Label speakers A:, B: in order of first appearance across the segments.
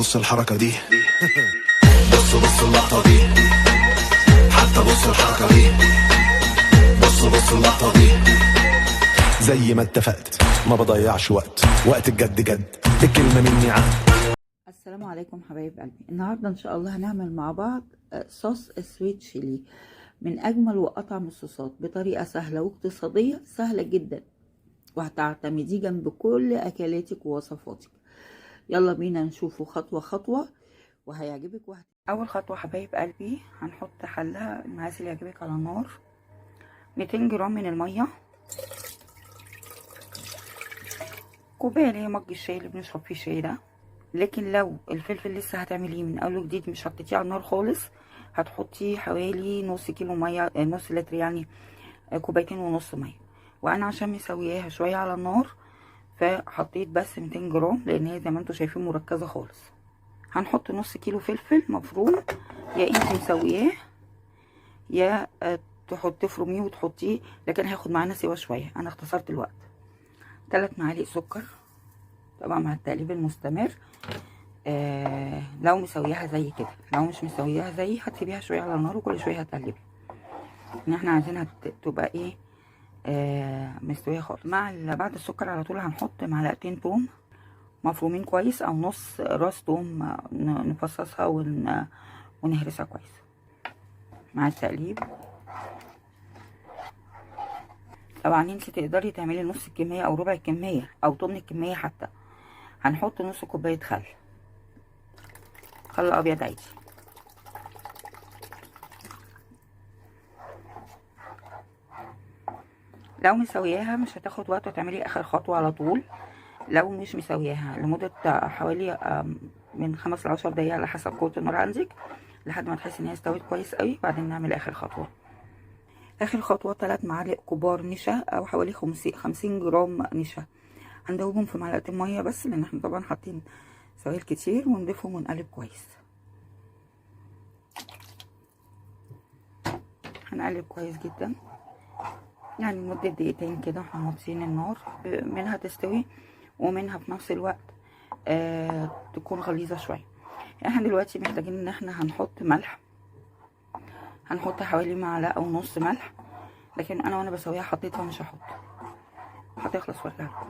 A: بص الحركة دي. بص بص اللقطة دي، حتى بص الحركة دي، بص بص اللقطة دي. زي ما اتفقت ما بضيعش وقت، وقت الجد جد، الكلمة مني عهد.
B: السلام عليكم حبايب قلبي. النهارده ان شاء الله هنعمل مع بعض صوص ال sweet chili، من اجمل واطعم الصوصات بطريقة سهلة واقتصادية سهلة جدا، وهتعتمديه جنب كل اكلاتك ووصفاتك. يلا بينا نشوفه خطوة خطوة وهيعجبك. اول خطوة حبايب قلبي هنحط حله المقاس اللي يعجبك على النار، 200 جرام من المية، كوباية اللي هي مج الشاي اللي بنشرب فيه الشاي ده. لكن لو الفلفل لسه هتعمليه من اول وجديد مش حطيتيه على النار خالص، هتحطي حوالي نص كيلو مية، نص لتر يعني، كوبايتين ونص مية. وانا عشان مسوياها شوية على النار فحطيت بس 200 جرام، لان هي زي ما انتم شايفين مركزه خالص. هنحط نص كيلو فلفل مفروم، يا انت مسوياه يا تفرميه وتحطيه، لكن هياخد معانا سوا شوية، انا اختصرت الوقت. 3 معالق سكر طبعا مع التقليب المستمر. لو مسوياها زي كده، لو مش مسوياها زي هتسيبيها شوية على النار وكل شوية هتقلبي، ان احنا عايزينها تبقى ايه، مستوية خالص. بعد السكر على طول هنحط معلقتين توم مفرومين كويس، او نص راس توم، نفصصها ونهرسها كويس مع التقليب. طبعا انت تقدري تعملي نص الكمية او ربع الكمية او تمن الكمية حتى. هنحط نص كوباية خل، خل ابيض عادي. لو مسوياها مش هتاخد وقت وتعملي اخر خطوة على طول. لو مش مسوياها لمدة حوالي من 5 ل 10 دقايق على حسب قوة النار عندك، لحد ما تحسي ان هي استوت كويس قوي، بعدين نعمل اخر خطوة. اخر خطوة 3 معالق كبار نشا، او حوالي 50 جرام نشا، هندوبهم في معلقتين مية بس، لان احنا طبعا حاطين سوائل كتير، ونضيفهم ونقلب كويس. هنقلب كويس جدا لمدة دقيقتين كده، احنا موطيين النار، منها تستوي ومنها في نفس الوقت تكون غليظة شوية. احنا دلوقتي محتاجين ان احنا هنحط ملح، هنحط حوالي معلقة ونص ملح، لكن انا وانا بسويها حطيتها مش هحط، هتخلص وارجع لكم.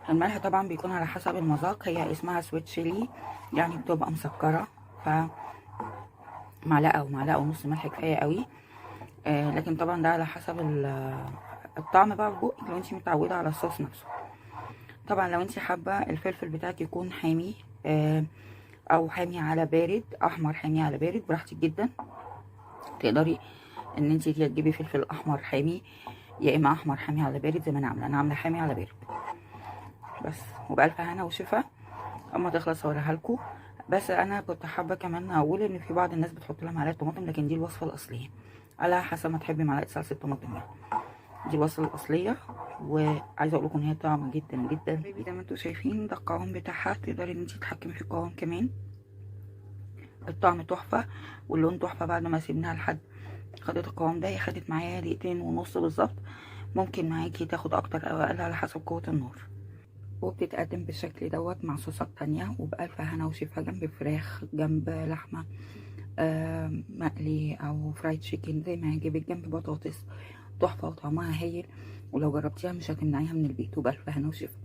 B: الملح طبعا بيكون على حسب المذاق، هي اسمها سويت شيلي يعني بتبقى مسكرة، ف معلقة او معلقة ونص ملح كفاية قوي. لكن طبعا ده على حسب الطعم بقى في بقك، لو انتي متعودة على الصوص نفسه. طبعا لو انتي حابة الفلفل بتاعك يكون حامي، او حامي على بارد، احمر حامي على بارد، براحتك جدا. تقدري ان انتي تجيبي فلفل احمر حامي، يا اما احمر حامي على بارد زي ما انا عامله، انا عامله حامي على بارد بس. وبألف هنا وشفا. اما تخلص اوريها لكم. بس انا كنت حابة كمان اقول ان في بعض الناس بتحط لها معلقه طماطم، لكن دي الوصفة الاصلية، على حسب ما تحبي معلقه صلصه طماطم يعني. دي الوصفة الاصلية، وعايزه اقول لكم ان هي طعمه جدا جدا. زي ما انتم شايفين ده القوام بتاعها، تقدري ان انت تتحكمي في القوام كمان. الطعم تحفة واللون تحفة. بعد ما سيبناها لحد خدت القوام ده، هي خدت معايا دقيقتين ونص بالظبط، ممكن معاكي تاخد اكتر او اقل على حسب قوة النار. وبتتقدم بالشكل دوت مع صوصات تانية، وبألف هنا وشفا، جنب فراخ، جنب لحمة، مقلي او فرايد تشيكن زي ما يعجبك، جنب بطاطس. تحفة وطعمها هايل، ولو جربتيها مش هتمنعيها من البيت. وبألف هنا وشفا.